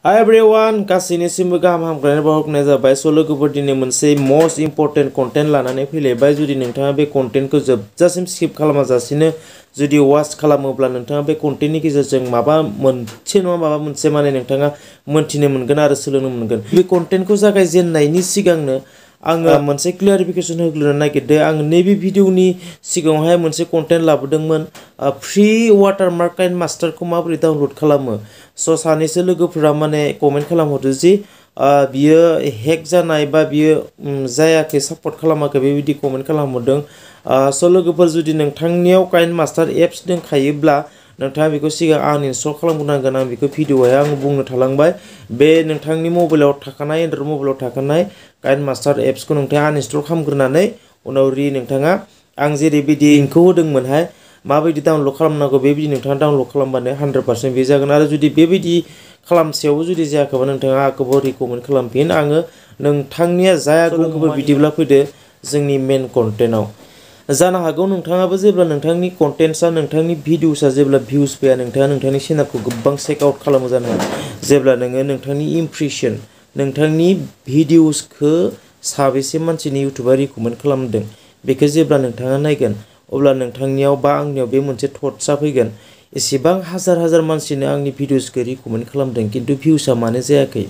Hi everyone, गासैनिसिमबो गाहाम हामग्लायनाय बावहरनाय जाबाय स' लोगोफोर दिनै मोनसे मोस्ट इम्पर्टेन्ट कन्टेन्ट लानानै फैलायबाय जुदि नोंथाङा बे कन्टेन्टखौ जोबजासिम स्किप खालामाजासिनो जुदि वाच खालामोब्ला नोंथाङा बे कन्टेन्टनि गेजेरजों माबा मोनसे नङा माबा मोनसे माने नोंथाङा मोन्थिनो मोनगोन आरो सोलोंनो मोनगोन बे कन्टेन्टखौ जागायजेननायनि सिगांनो आङो मोनसे क्लियारिफिकेसन होग्रोनो नागिरदों आं नैबे भिडिअनि सिगाङावहाय मोनसे कन्टेन्ट लाबोदोंमोन फ्रि वाटारमार्क काइन मास्टारखौ माबोरै डाउनलड खालामो स' सानैसो लोगोफोरा माने कमेन्ट खालामहरदो जि बियो हेक जानाय बा बियो जायाखै सापर्ट खालामाखै बेबायदि कमेन्ट खालामहरदों स' लोगोफोर जुदि नोंथांनियाव काइन मास्टार एप्स दंखायोब्ला नोंथाङा बेखौ सिगां आनइनस्टल खालामग्रोनांगोन आं बेखौ भिडिअआवहाय आं बुंनो थालांबाय बे नोंथांनि मबाइलाव थाखानाय एन्ड्रइड मबाइलाव थाखानाय काइन मास्टार एप्सखौ नोंथाङा आनइनस्टल खालामग्रोनानै उनाव नोंथाङा आं जेरैबायदि लिंकखौ होदोंमोनहाय माबायदि डाउनलड खालामनांगौ बेबायदि नोंथाङा डाउनलड खालामबानो 100% बे जागोन आरो जुदि बेबायदि खालामसेयावबो जुदि जायाखैबा नोंथाङा आंखौबो रिकमेन्ड खालामफिन आङो नोंथांनिया जायागौ बिदिब्ला फैदो जोंनि मेन कन्टेन्टआव जानो हागौ नोंथाङाबो जेब्ला नोंथांनि कन्टेन्ट्सआ नोंथांनि भिडिअसआ जेब्ला भिउस फैया नोंथाङा नोंथांनि चेनेलखौ गोबां चेक आउट खालामो जानो हागौ जेब्ला नोङो नोंथांनि इमप्रेसन नोंथांनि भिडिअसखौ साबेसे मानसिनि इउटुबा रिकमेन्ड खालामदों बेखौ जेब्ला नोंथाङा नायगोन अब्ला नोंथांनियाव बा आंनियाव बे मोनसे थट्सआ फैगोन एसेबां हाजार मानसिनो आंनि भिडिअसखौ रिकमेन्ड खालामदों खिन्थु भिउसआ मानो जायाखै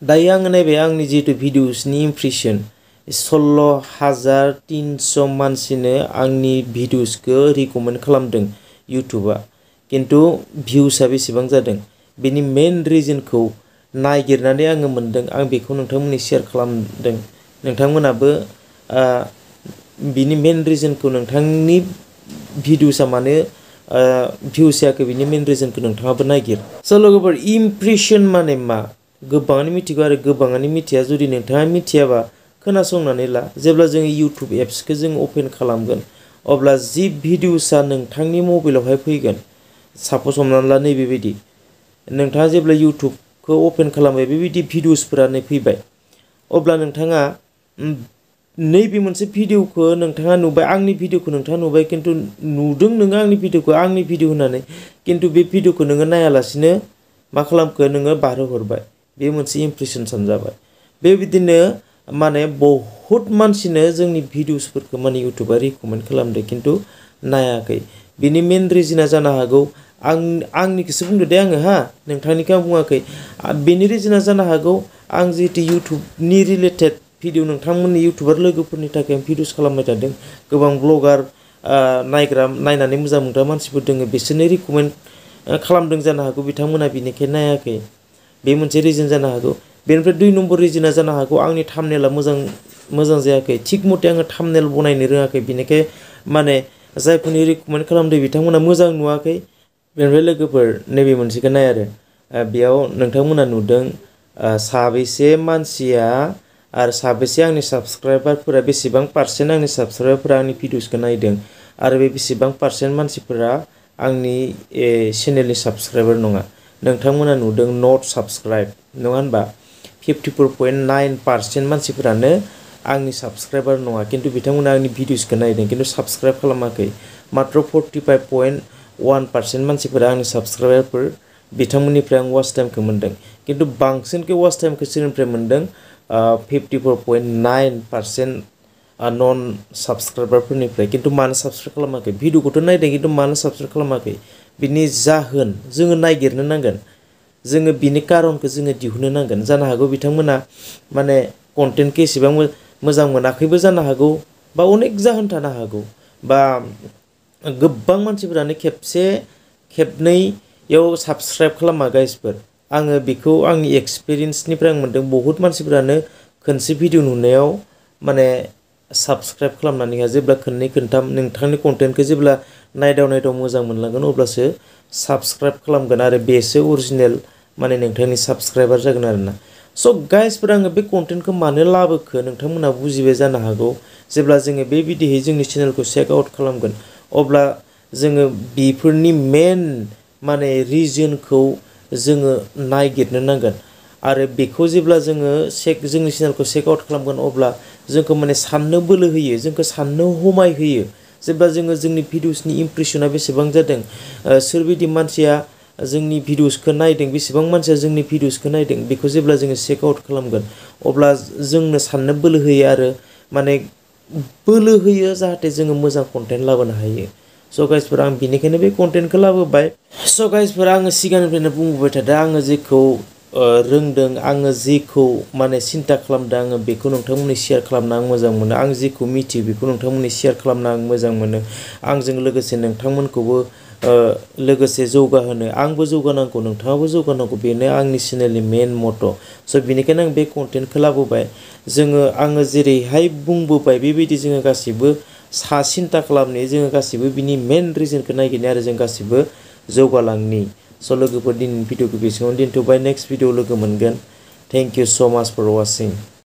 दायो आङो नायबाय आंनि जिहेतु भिडिअसनि इमप्रेसन 16,300 मानसिनो आंनि भिडिअसखौ रिकमेन्ड खालामदों इउटुबा खिन्थु भिउसआ बेसेबां जादों बेनि मेन रिजनखौ नागिरनानै आङो मोनदों आं बेखौ नोंथांमोननि शेयार खालामदों नोंथांमोनाबो बिनि मेन रिजनखौ नोंथांनि भिडिअसआ मानो भिउस जायाखै बिनि मेन रिजनखौ नोंथाङाबो नागिर स' लोगोफोर इमप्रेसन माने मा गोबाङानो मिथिगौ आरो गोबाङानो मिथिया जुदि नोंथाङा मिथियाबा खोनासंनानै ला जेब्ला जोङो इउटुब एप्सखौ जों अपेन खालामगोन अब्ला जि भिडिअसआ नोंथांनि मबाइलावहाय फैगोन साप'ज हमनानै ला नैबेबायदि नोंथाङा जेब्ला इउटुबखौ अपेन खालामबाय बेबायदि भिडिअसफोरानो फैबाय अब्ला नोंथाङा नैबे मोनसे भिडिअखौ नोंथाङा नुबाय आंनि भिडिअखौ नोंथाङा नुबाय खिन्थु नुदों नोङो आंनि भिडिअखौ आंनि भिडिअ होननानै खिन्थु बे भिडिअखौ नोङो नायालासिनो मा खालामखो नोङो बारहोहरबाय बे मोनसे इमप्रेसन सानजाबाय बेबायदिनो माने बहुद मानसिनो जोंनि भिडिअसफोरखौ माने इउटुबा रिकमेन्ड खालामदों खिन्थु नायाखै बिनि मेन रिजना जानो हागौ आंनिखौसो बुंदो दे आङो नोंथांनिखौ आं बुङाखै बेनि रिजना जानो हागौ आं जिहेतु इउटुबनि रिलेटेड भिडिअ नोंथांमोननि इउटुबार लोगोफोरनि थाखाय आं भिडिअस खालामबाय थादों गोबां ब्लगार नायनानै मोजां मोनग्रा मानसिफोर दङ बिसोरनो रिकमेन्ड खालामदों जानो हागौ बिथांमोना बिनिखायनो नायाखै बे मोनसे रिजन जानो हागौ बेनिफ्राय 2 नम्बर रिजना जानो हागौ आंनि थाम्बनेला मोजां जायाखै थिग मथे आङो थाम्बनेल बनायनो रोङाखै बिनिखाय माने जायफोरनि रिकमेन्ड खालामदों बिथांमोना मोजां नुवाखै बेनिफ्राय लोगोफोर नैबे मोनसेखौ नाय आरो बेयाव नोंथांमोना नुदों साबेसे मानसिया आरो साबेसे आंनि साबस्क्राइबारफोरा बेसेबां पार्सेन्ट आंनि साबस्क्राइबारफोरा आंनि भिडिअसखौ नायदों आरो बे बेसेबां पार्सेन्ट मानसिफोरा आंनि चेनेलनि साबस्क्राइबार नङा नोंथांमोना नुदों नट साबस्क्राइब नङा होनबा 54.9% मानसिफोरानो आंनि साबस्क्राइबार नङा खिन्थु बिथांमोना आंनि भिडिअसखौ नायदों खिन्थु साबस्क्राइब खालामाखै मात्र 45.1% मानसिफोरा आंनि साबस्क्राइबारफोर बिथांमोननिफ्राय आं वाच टाइमखौ मोन्दों खिन्थु बांसिनखौ वाच टाइमखौ सोरनिफ्राय मोन्दों 54.9% नन साबस्क्राइबारफोरनिफ्राय खिन्थु मानो साबस्क्राइब खालामाखै भिडिअखौथ' नायदों खिन्थु मानो साबस्क्राइब खालामाखै बिनि जाहोन जोङो नागिरनो नांगोन जोङो बिनि कारनखौ जोङो दिहुननो नांगोन जानो हागौ बिथांमोना माने कन्टेन्टखौ एसेबां मोजां मोनाखैबो जानो हागौ बा अनेक जाहोन थानो हागौ बा गोबां मानसिफोरानो खेबसे खेबनैयाव साबस्क्राइब खालामा गाइसफोर आङो बेखौ आंनि एक्सपिरियेन्सनिफ्राय आं मोन्दों बहुत मानसिफोरानो खनसे भिडिअ नुनायाव माने साबस्क्राइब खालामनानै होआ जेब्ला खननै खनथाम नोंथांनि कन्टेन्टखौ जेब्ला नायदाव मोजां मोनलांगोन अब्लासो साबस्क्राइब खालामगोन आरो बेसो अरिजिनेल माने नोंथांनि साबस्क्राइबार जागोन आरोना स' गाइसफोर आङो बे कन्टेन्टखौ मानो लाबोखो नोंथांमोना बुजिबाय जानो हागौ जेब्ला जोङो बे बिदिहै जोंनि चेनेलखौ चेक आउट खालामगोन अब्ला जोङो बेफोरनि मेन माने रिजनखौ जोङो नागिरनो नांगोन आरो बेखौ जेब्ला जोङो जोंनि चेनेलखौ चेक आउट खालामगोन अब्ला जोंखौ माने साननो बोलो होयो जोंखौ साननो हमाय होयो जेब्ला जोङो जोंनि भिडिअसनि इमप्रेसना बेसेबां जादों सोरबायदि मानसिया जोंनि भिडिअसखौ नायदों बेसेबां मानसिया जोंनि भिडिअसखौ नायदों बेखौ जेब्ला जोङो चेक आउट खालामगोन अब्ला जोंनो साननो बोलो होयो आरो माने बोलो होयो जाहाथे जोङो मोजां कन्टेन्ट लाबोनो हायो स' गाइसफोर आं बिनिखायनो बे कन्टेन्टखौ लाबोबाय स' गाइसफोर आङो सिगांनिफ्रायनो बुंबोबाय थादों आङो जेखौ रोंदों आङो जेखौ माने सिन्था खालामदों आङो बेखौ नोंथांमोननि शेयार खालामनो आं मोजां मोनो आं जेखौ मिथियो बेखौ नोंथांमोननि शेयार खालामनो आं मोजां मोनो आंजों लोगोसे नोंथांमोनखौबो लोगोसे जौगाहोनो आंबो जौगानांगौ नोंथाङाबो जौगानांगौ बेनो आंनि चेनेलनि मेन मट' स' बेनिखायनो आं बे कन्टेन्टखौ लाबोबाय आङो जेरैहाय बुंबोबाय बेबायदि जोङो गासिबो सिन्था खालामनाय जोङो गासिबो बिनि मेन रिजनखौ नागिरनाय आरो जों गासिबो जौगालांनि स' लोगोफोर दिनैनि भिडिअखौ बेसेबां दोनथ'बाय नेक्स्ट भिडिअ लोगो मोनगोन थेंक इउ स' माच फर वाचिं